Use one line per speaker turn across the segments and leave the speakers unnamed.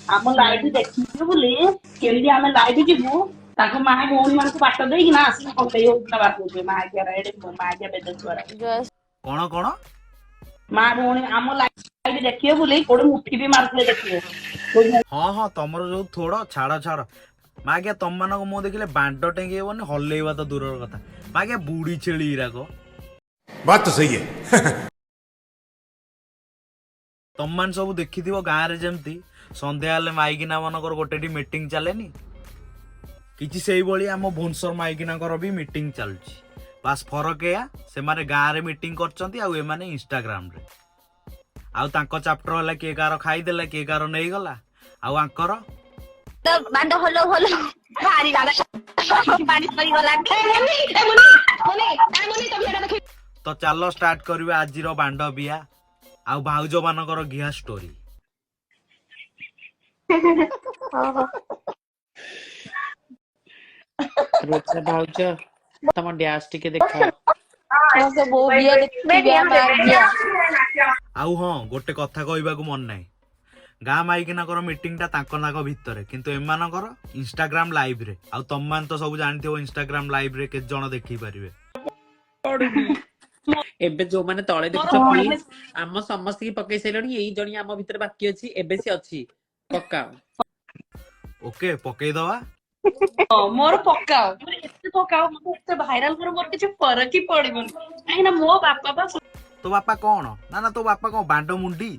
ଆମ ଲାଇଭ ଦେଖିବେ ବୋଲି, କେମିତି ଆମେ ଲାଇଭ ଯିବୁ, ତାଙ୍କ ମା ଭଉଣୀ ମାନଙ୍କୁ ବାଟ ଦେଇକିନା ଆସିକି କଟେଇ ହଉଥିଲା ବାଟ। ମା ଏଡେ ମା ବେଦ ଛୁଆରା।
କଣ କଣ?
ମା ଭଉଣୀ ଆମ ଲାଇଭ ଦେଖିବେ ବୋଲି କୋଉଠି ମୁଠି ବି ମାରୁଥିଲେ ଦେଖିବେ।
ହଁ ହଁ, ତମର ଯୋଉ ଥୋଡ, ଛାଡ ଛାଡ। ମାଗିଆ, ତମମାନଙ୍କୁ ମୁଁ ଦେଖିଲେ ବାଣ୍ଡ ଟେଙ୍ଗେଇବନି, ହଲେଇବା ତ ଦୂରର କଥା। ମାଗିଆ, ବୁଢୀ ଛେଳି ଇରାକ।
बात तो सही है।
ତମମାନେ ସବୁ ଦେଖିଥିବ, ଗାଁରେ ଯେମିତି ସନ୍ଧ୍ୟା ହେଲେ ମାଇକିନା ମାନଙ୍କର ଗୋଟେ ମିଟିଂ ଚାଲେନି, କିଛି ସେଇଭଳି ଆମ ଭୁବନେଶ୍ୱର ମାଇକିନାଙ୍କର ବି ମିଟିଂ ଚାଲୁଛି। ବାସ୍ ଫରକ ଏଇଆ, ସେମାନେ ଗାଁରେ ମିଟିଂ କରିଛନ୍ତି ଆଉ ଏମାନେ ଇନଷ୍ଟାଗ୍ରାମରେ। ଆଉ ତାଙ୍କ ଚାପ୍ଟର ହେଲା କିଏ କାହାର ଖାଇଦେଲା, କିଏ କାହାର ନେଇଗଲା। ଆଉ ଆଙ୍କର
ବାଣ୍ଡ ହଲ ହଲ ଭାରି ପାଣି ସରିଗଲା।
ତ ଚାଲ ଷ୍ଟାର୍ଟ କରିବା ଆଜିର ବାଣ୍ଡ ବିଆ ଆଉ ଭାଉଜ ମାନଙ୍କର ଘିଆ ଷ୍ଟୋରି।
ଓହୋ।
ରୋଜା ଭାଉଜ, ତମ ଡ୍ୟାନ୍ସ ଟିକେ ଦେଖାଅ।
ହଁ, ସେ ବୋଉ ବିଆ ଦେଖିବି ମା ବିଆ।
ଆଉ ହଁ, ଗୋଟେ କଥା କହିବାକୁ ମନେ ନାହିଁ। ଗାଁ ମାଇକିନାଙ୍କର ମିଟିଂଟା ତାଙ୍କ ନାକ ଭିତରେ, କିନ୍ତୁ ଏମାନଙ୍କର ଇନଷ୍ଟାଗ୍ରାମ ଲାଇଭରେ। ଆଉ ତମମାନେ ତ ସବୁ ଜାଣିଥିବ, ଇନଷ୍ଟାଗ୍ରାମ ଲାଇଭରେ କେତେ ଜଣ ଦେଖି ପାରିବେ।
ଏବେ ଯୋଉମାନେ ତଳେ ଦେଖୁଛ, ପ୍ଲିଜ, ଆମ ସମସ୍ତିକି ପକେଇ ସାରିଲଣି, ଏଇ ଜଣି ଆମ ଭିତରେ ବାକି ଅଛି। ଏବେ ସେ ଅଛି, ପକାଅ।
ଓକେ, ପକେଇଦବା।
ହଁ, ମୋର ପକାଅ, ମୋର ଏତେ ପକାଅ, ମତେ ଏତେ ଭାଇରାଲ କର, ମୋର କିଛି ଫରକ ହିଁ ପଡିବନି। କାହିଁକି ନା ମୋ ବାପା ବା
ତୋ ବାପା କଣ? ନା ନା, ତୋ ବାପା କଣ ବାଣ୍ଡ ମୁଣ୍ଡି?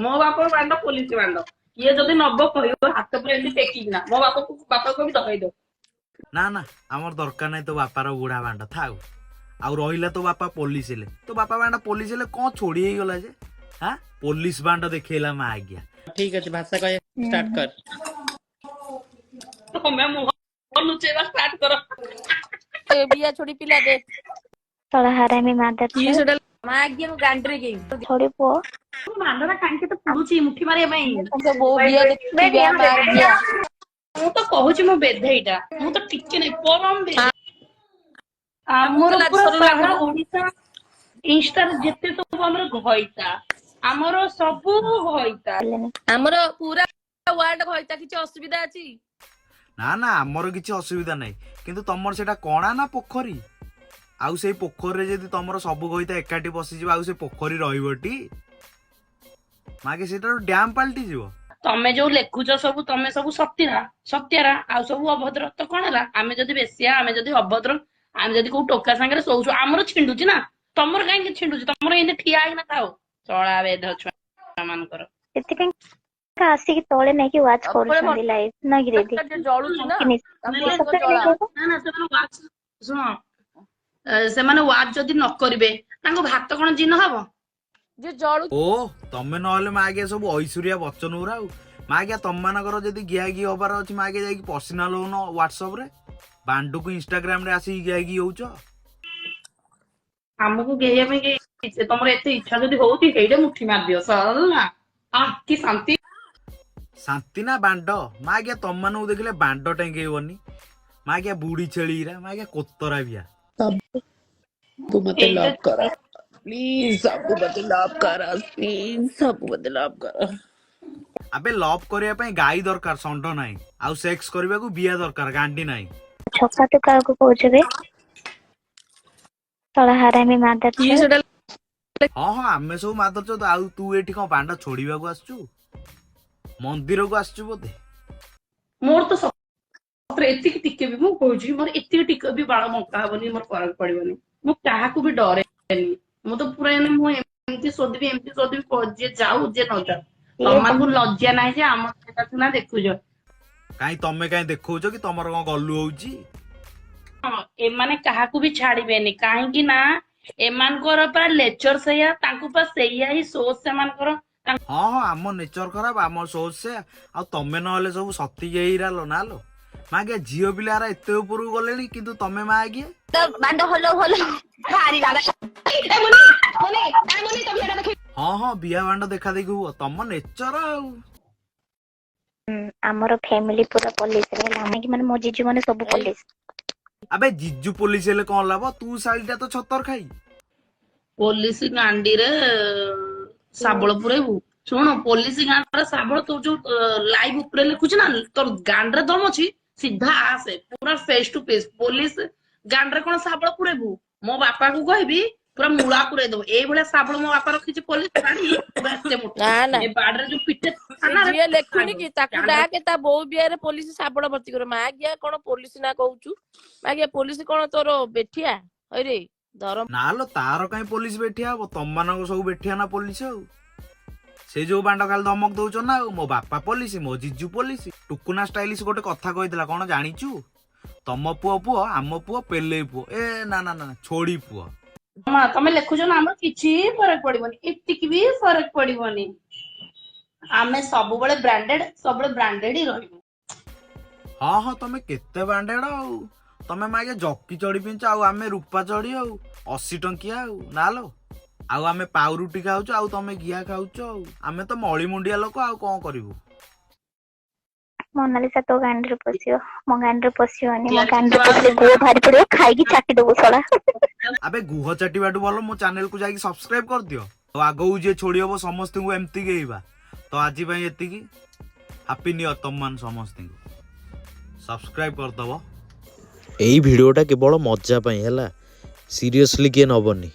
ମୋ ବାପା ବାଣ୍ଡ ପୋଲିସ ବାଣ୍ଡ। କିଏ ଯଦି ନବ କହିବ, ହାତ ପୁରା ଏମିତି ଟେକିକିନା ମୋ ବାପାକୁ ବାପାକୁ ବି ଦବାଇ ଦବ।
ନା ନା, ଆମର ଦରକାର ନାହିଁ ତୋ ବାପାର ବୁଢା ବାଣ୍ଡ, ଥାଉ। ଆଉ ରହିଲା ତୋ ବାପା ପୋଲିସ ହେଲେ, ତୋ ବାପା ବାଣ୍ଡ ପୋଲିସ ହେଲେ କଣ ଛୋଡି ହେଇଗଲା ଯେ ହଁ ପୋଲିସ ବାଣ୍ଡ ଦେଖେଇଲା ମା ଆଜ୍ଞା।
ଠିକ ଅଛି, ଭାଷା କହିବା ଷ୍ଟାର୍ଟ କର।
ତମେ ମୁହଁ ଲୁଚେଇବା ଷ୍ଟାର୍ଟ କର।
ଏ ବିଆ ଛୋଡି ପିଲା ଦେ।
ଶଳା ହାରାମି ମାଦର।
କି ସେଟା ମା ଆଜ୍ଞା ଗାଣ୍ଡିରେ କେହି
ଛୋଡି ପୁଅ।
ବାଣ୍ଡଟା କାହିଁକି ଏତେ ପୁଡୁଛି ମୁଠି ମାରିବା ପାଇଁ?
ସେ ବୋଉ ବିଆ ଦେଖିବି ମା ଆଜ୍ଞା।
ମୁଁ ତ କହୁଛି ମୁଁ ବେଧେଇଟା, ମୁଁ ତ ଟିକେ ନାଇଁ, ପରମ ବେଧେଇ। ଆମର ପୁରା ସାରା ଓଡିଶା ଇନଷ୍ଟାରେ ଯେତେ ସବୁ ଆମର ଘଇତା, ଆମର ସବୁ ଘଇତା।
ଆମର ପୁରା ୱାର୍ଲଡ ଘଇତା, କିଛି ଅସୁବିଧା ଅଛି?
ନା ନା, ଆମର କିଛି ଅସୁବିଧା ନାହିଁ, କିନ୍ତୁ ତମର ସେଟା କଣା ନା ପୋଖରୀ? ଆଉ ସେଇ ପୋଖରୀରେ ଯଦି ତମର ସବୁ ଘଇତା ଏକାଠି ବସିଯିବ, ଆଉ ସେ ପୋଖରୀ ରହିବଟି ମାଗେ? ସେଟା ଡ୍ୟାମ ପାଲଟି ଯିବ।
ତମେ ଯୋଉ ଲେଖୁଛ ସବୁ, ତମେ ସବୁ ସତୀରା ସତ୍ୟାରା ଆଉ ସବୁ ଅଭଦ୍ର। ତ କଣ ହେଲା, ଆମେ ଯଦି ବେଶିଆ, ଆମେ ଯଦି ଅଭଦ୍ର, ଆମେ ଯଦି କୋଉ ଟୋକା ସାଙ୍ଗରେ ଶୋଉଛୁ, ଆମର ଛିଣ୍ଡୁଛି ନା? ତମର କାହିଁକି ଛିଣ୍ଡୁଛି? ତମର ଏମିତି ଠିଆ ହେଇକିନା ଥାଉ, ଶଳା ବେଧ ଛୁଆ ମାନଙ୍କର।
ସେଥିପାଇଁ ଆସିକି ତଳେ ନେଇକି ୱାଚ୍
ସବୁବେଳେ
କରୁଛନ୍ତି ଲାଇଭ୍ ନା କି ଦିଦି?
ଜଳୁଛି ନା।
କି ସତରେ
ଜଳା।
ନାଇଁ କହିଲ?
ନା ନା, ସେମାନେ ୱାଚ୍, ଶୁଣ, ସେମାନେ ୱାଚ୍ ଯଦି ନ କରିବେ, ତାଙ୍କ ଭାତ କଣ ଜୀର୍ଣ୍ଣ ହବ?
ଯିଏ ଜଳୁ
ଓ, ତମେ ନହେଲେ ମା ଆଜ୍ଞା ସବୁ ଐଶ୍ୱରିଆ ବଚନ ଗୁରା। ଆଉ ମା ଆଜ୍ଞା, ତମମାନଙ୍କର ଯଦି ଗିଆ ଗି ହବାର ଅଛି, ମା ଆଜ୍ଞା ଯାଇକି ପର୍ସନାଲ ହଉନ ହ୍ୱାଟ୍ସଆପ ରେ, ବାଣ୍ଡୁକୁ ଇନଷ୍ଟାଗ୍ରାମ ରେ ଆସିକି ଗିଆ ଗି ହଉଛ।
ଆମକୁ ଗେହିବା ପାଇଁ କେହି, ତମର ଏତେ ଇଚ୍ଛା ଯଦି ହଉଛି, ହେଇଟା ମୁଠି ମାରିଦିଅ, ସରିଲା। ଆହ, କି ଶାନ୍ତି!
ଶାନ୍ତି ନା ବାଣ୍ଡ? ମା ଆଜ୍ଞା, ତମମାନଙ୍କୁ ଦେଖିଲେ ବାଣ୍ଡ ଟେଙ୍ଗେଇବନି। ମା ଆଜ୍ଞା, ବୁଢୀ ଛେଳିରା, ମା ଆଜ୍ଞା, କୋତରା ବିଆ।
ସବୁ ମତେ
ଏଇଟା
ଲଭ୍ କର ପ୍ଲିଜ, ସବୁ ମତେ ଲଭ୍ କର ପ୍ଲିଜ, ସବୁ ମତେ ଲଭ୍ କର।
ଆବେ, ଲଭ୍ କରିବା ପାଇଁ ଗାଈ ଦରକାର, ଷଣ୍ଢ ନାହିଁ। ଆଉ ସେକ୍ସ କରିବାକୁ ବିଆ ଦରକାର, ଗାଣ୍ଡି ନାହିଁ।
ଛକା ତୁ କାହାକୁ କହୁଛୁ ବେ, ଶଳା ହାରାମି ମାଦର।
କି ସେଟା
ହଁ ହଁ, ଆମେ ସବୁ ମାଦରଚୋଦ। ଆଉ ତୁ ଏଠି କଣ ବାଣ୍ଡ ଛୋଡିବାକୁ ଆସିଛୁ? ମନ୍ଦିରକୁ ଆସିଛୁ ବୋଧେ?
ମୋର ତ ସତରେ ଏତିକି ଟିକେ ବି, ମୁଁ କହୁଛି, ମୋର ଏତିକି ଟିକେ ବି ବାଳ ବଙ୍କା ହବନି, ମୋର ଫରକ ପଡିବନି। ମୁଁ କାହାକୁ ବି ଡରେନି। ମୁଁ ତ ପୁରା ଏଇନେ ମୁଁ ଏମିତି ଶୋଧିବି, ଏମିତି ଶୋଧିବି, ଯିଏ ଯାଉ ଯିଏ ନ ଯାଉ। ତମମାନଙ୍କୁ ଲଜ୍ଜା ନାହିଁ ଯେ ଆମ ନା ଦେଖୁଛ?
କାଇଁ, ତମେ କାଇଁ ଦେଖଉଛ କି? ତମର କଣ ଗଲୁ ହଉଛି?
ହଁ, ଏମାନେ କାହାକୁ ବି ଛାଡିବେନି। କାହିଁକି ନା ଏମାନଙ୍କର ପା ନେଚର ସେଇଆ, ତାଙ୍କୁ ପା ସେଇଆ ହିଁ ସୋଚ ସେମାନଙ୍କର।
ହଁ ହଁ, ଆମ ନେଚର ଖରାପ, ଆମ ସୋଚ ସେ। ଆଉ ତମେ ନହେଲେ ସବୁ ସତୀ ହେଇରା ଲୋ। ନା ଲୋ ମା ଆଜ୍ଞା, ଝିଅ ପିଲାରା ଏତେ ଉପରକୁ ଗଲେଣି, କିନ୍ତୁ ତମେ ମା ଆଜ୍ଞା
ବାଣ୍ଡ ହଲ ହଲ ଭାରି।
ହଁ ହଁ, ବିଆ ବାଣ୍ଡ ଦେଖା ଦେଖି ହୁଅ, ତମ ନେଚର ଆଉ।
ଆମର ଫ୍ୟାମିଲି ପୁରା ପୋଲିସରେ ହେଲା। ଆମେ କି ମାନେ ମୋ ଜିଜୁ ମାନେ ସବୁ ପୋଲିସ।
ଆବେ, ଜିଜୁ ପୋଲିସ ହେଲେ କଣ ଲାଭ? ତୁ ଶାଳୀଟା ତ ଛତର ଖାଇ।
ପୋଲିସ ଗାଣ୍ଡିରେ ଶାବଳ ପୁରେଇବୁ। ଶୁଣ, ପୋଲିସ ଗାଣ୍ଡରେ ଶାବଳ, ତୁ ଯୋଉ ଲାଇଭ ଉପରେ ଲେଖୁଛୁ ନା, ତୋର ଗାଣ୍ଡରେ ଦମ ଅଛି, ସିଧା ଆସେ ପୁରା ଫେସ୍ ଟୁ ଫେସ୍। ପୋଲିସ ଗାଣ୍ଡରେ କଣ ଶାବଳ ପୁରେଇବୁ? ମୋ ବାପାକୁ କହିବି, ପୁରା ମୂଳା ପୁରେଇ ଦବ। ଏଇଭଳିଆ ଶାବଳ ମୋ ବାପା ରଖିଛି, ପୋଲିସ ବାଡି ପୁରା ଏତେ ମୋଟା।
ନା ନା।
ଏ ବାଡିରେ ଯୋଉ ପିଟେ
ସେ
ଥାନାରେ
ଯିଏ ଲେଖୁନି କି, ତାକୁ
ଗାଣ୍ଡରେ
ଡାକେ, ତା ବୋଉ ବିଆରେ ପୋଲିସ ଶାବଳ ଭର୍ତ୍ତି କରିବ। ମା ଗିଆ, କଣ ପୋଲିସ ନା କହୁଛୁ? ମା ଗିଆ, ପୋଲିସ କଣ ତୋର ବେଠିଆ? ହଇରେ ଧରମ।
ନା ଲୋ, ତାର କାହିଁ ପୋଲିସ ବେଠିଆ ହବ? ତମମାନଙ୍କ ସବୁ ବେଠିଆ ନା ପୋଲିସ। ଆଉ ସେ ଯୋଉ ବାଣ୍ଡ ଖାଲି ଧମକ ଦଉଛ ନା, ଆଉ ମୋ ବାପା ପୋଲିସ, ମୋ ଜିଜୁ ପୋଲିସ। ଟୁକୁନା ଷ୍ଟାଇଲିଶ ଗୋଟେ କଥା କହିଥିଲା, କଣ ଜାଣିଛୁ? ତମ ପୁଅ ପୁଅ, ଆମ ପୁଅ ପେଲେଇ ପୁଅ, ଏ ନା ନା ନା, ଛୋଡି ପୁଅ।
ମା, ତମେ ଲେଖୁଛ ନା, ଆମର କିଛି ଫରକ ପଡିବନି, ଏତିକି ବି ଫରକ ପଡିବନି। ଆମେ ସବୁବେଳେ ବ୍ରାଣ୍ଡେଡ, ସବୁବେଳେ ବ୍ରାଣ୍ଡେଡ ହିଁ ରହିବୁ।
ହଁ, ତମେ କେତେ ବାଣ୍ଡେଡ। ଆଉ ତମେ ମାଗେ ଜକି ଚଢି ପିନ୍ଧୁଛ, ଆଉ ଆମେ ରୂପା ଚଢି, ଆଉ 80 ଟଙ୍କିଆ ଆଉ। ନା ଲୋ, ଆଉ ଆମେ ପାଉରୁଟି ଖାଉଛୁ, ଆଉ ତମେ ଘିଆ ଖାଉଛ। ଆଉ ଆମେ ତ ମଳି ମୁଣ୍ଡିଆ ଲୋକ, ଆଉ କଣ କରିବୁ?
ମୋନାଲିସା ତୋ ଗାଣ୍ଡିରେ ପଶିବ, ମୋ ଗାଣ୍ଡିରେ ପଶିବନି। ମୋ ଗାଣ୍ଡିରେ ପଶିଲେ ଗୁହ ବାହାରି ପଡିବ, ଖାଇକି ଚାଟି ଦବୁ ଶଳା।
ଆବେ, ଗୁହ ଚାଟିବାଠୁ ଭଲ ମୋ ଚ୍ୟାନେଲକୁ ଯାଇକି ସବସ୍କ୍ରାଇବ କରିଦିଅ। ଆଉ ଆଗକୁ ଯିଏ ଛୋଡି ହବ, ସମସ୍ତଙ୍କୁ ଏମିତି ଗେଇବା। ତ ଆଜି ପାଇଁ ଏତିକି। ହାପି ନ୍ୟୁ ଇୟର ତମମାନ ସମସ୍ତଙ୍କୁ। ସବସ୍କ୍ରାଇବ କରିଦବ।
ଏଇ ଭିଡ଼ିଓଟା କେବଳ ମଜା ପାଇଁ ହେଲା, ସିରିୟସଲି କିଏ ନବନି।